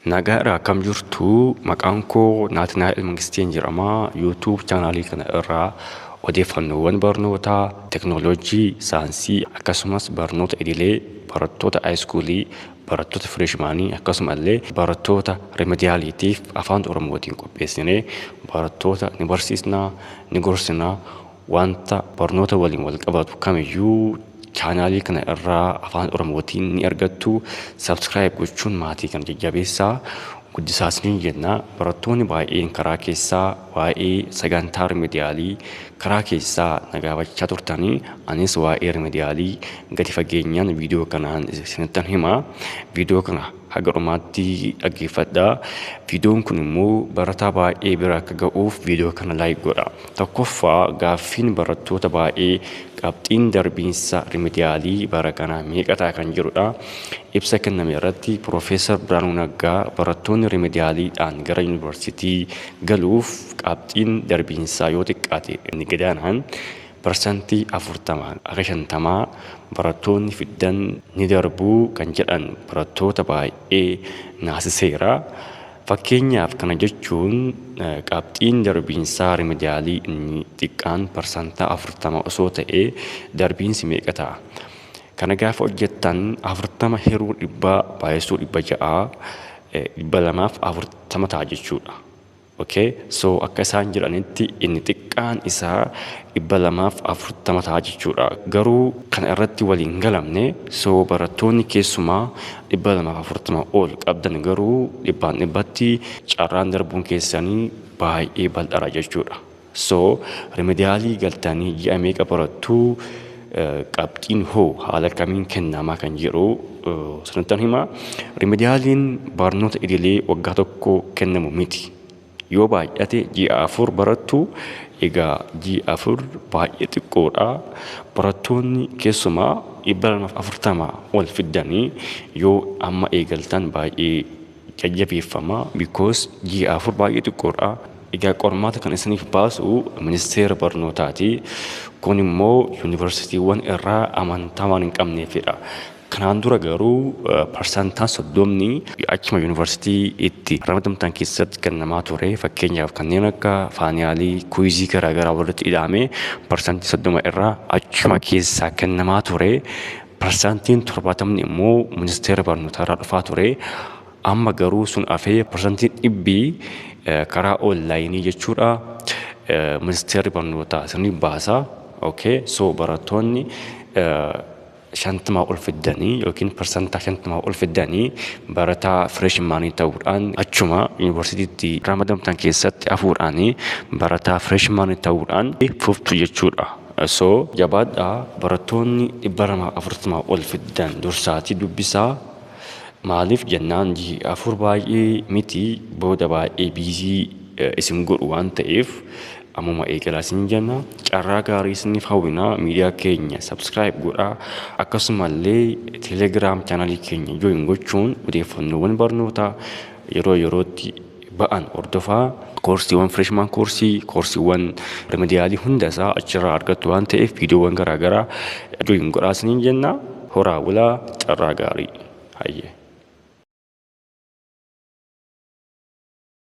Nagaadha, akkam jirtu? Maqaan koo Naatinaa'el Mangisteen jedhama. YouTube chaanaalii kana irraa odeeffannoowwan barnootaa, teknooloojii, saayinsii, akkasumas barnoota idilee barattoota high schoolii, barattoota freshmanii, akkasuma illee barattoota remedialiitiif Afaan Oromootiin qopheessinee barattoota ni barsiisnaa, ni gorsinaa. Wanta barnoota waliin wal qabatu kamiyyuu chaanaalii kana irraa Afaan Oromootiin ni argattu. Subscribe gochuun maatii kana jajjabeessaa, guddisaa isiniin jenna. Barattoonni baay'een karaa keessaa waa'ee sagantaa remedialii karaa keessaa na gaafachaa turtanii, anis waa'ee remedialii gadi fageenyaan viidiyoo kanaan isinittan hima. Viidiyoo kana haga dhumaatti dhaggeeffadhaa. Viidiyoon kun immoo barataa baay'ee bira akka ga'uuf viidiyoo kana like godha. Tokkoffaa, gaaffiin barattoota baay'ee qabxiin darbiinsa remedialii bara kanaa meeqa ta'a kan jedhudha. Ibsa kenname irratti Piroofeesar Birhaanuu Naggaa barattoonni remedialiidhaan gara yuunivarsiitii galuuf qabxiin darbiinsaa yoo xiqqaate inni gadaanaan 40% akka 50 barattoonni fiddan ni darbuu kan jedhan barattoota baay'ee naasiseera. Fakkeenyaaf, kana jechuun qabxiin darbiinsaa remedialii inni xiqqaan 40% osoo ta'ee darbiinsi meeqa ta'a? Kana gaafa hojjettan, 40 hiruu 100 baay'isuu 600, 240 ta'a jechuudha. Okay, so akka isaan jedhanitti inni xiqqaan isaa 240 ta'a jechuudha. Garuu kana irratti waliin galamne. So barattoonni keessumaa 240 ol qabdan garuu dhibbaan dhibbatti carraan darbuun keessanii baay'ee bal'aadha jechuudha. So remedialii galtanii ji'a meeqa barattuu, qabxiin hoo haala kamiin kennamaa kan jedhu sanattan hima. Remedialiin barnoota idilee waggaa tokko kennamu miti. Yoo baay'ate ji'a 4 barattu. Egaa ji'a 4 baay'ee xiqqoodha. Barattoonni keessumaa 240 ol fiddanii yoo amma eegaltan baay'ee jajjabeeffama. Because ji'a 4 baay'ee xiqqoodha. Egaa qormaata kan isiniif baasu ministeera barnootaati. Kun immoo yuunivarsiitiiwwan irraa amantaa waan hin qabneefidha. Kanaan dura garuu 30% achuma yuunivarsiitii itti ramadamtan keessatti kennamaa ture. Fakkeenyaaf, kanneen akka finalii, quizii garaagaraa walitti hidhamee 30% irraa achuma keessaa kennamaa ture. 70% immoo ministeera barnootaa irraa dhufaa ture. Amma garuu sun hafee 100% karaa onlineii jechuudha. Ministeerri barnootaa isiniif baasa. Okay, so barattoonni 50 ol fiddanii yookiin 50% ol fiddanii barataa freshmanii ta'uudhaan achuma yuunivarsiitiitti ramadamtan keessatti hafuudhaan barataa freshmanii ta'uudhaan fuftu jechuudha. So jabaadhaa, barattoonni 240 ol fiddan dursaatii dubbisaa. Maaliif jennaan, ji'i 4 baay'ee miti, booda baay'ee busy isin godhu waan ta'eef ammuma eegalaa isin jenna. Carraa gaarii isiniif hawwina. Miidiyaa keenya subscribe godhaa, akkasumallee Telegram channelii keenya join gochuun odeeffannoowwan barnootaa yeroo yerootti ba'an hordofaa. Koorsiiwwan freshman coursii, koorsiiwwan remedialii hunda isaa achirraa argattu waan ta'eef viidiyoowwan garaagaraa join godhaa isiniin jenna. Horaa bulaa, carraa gaarii, hayyee.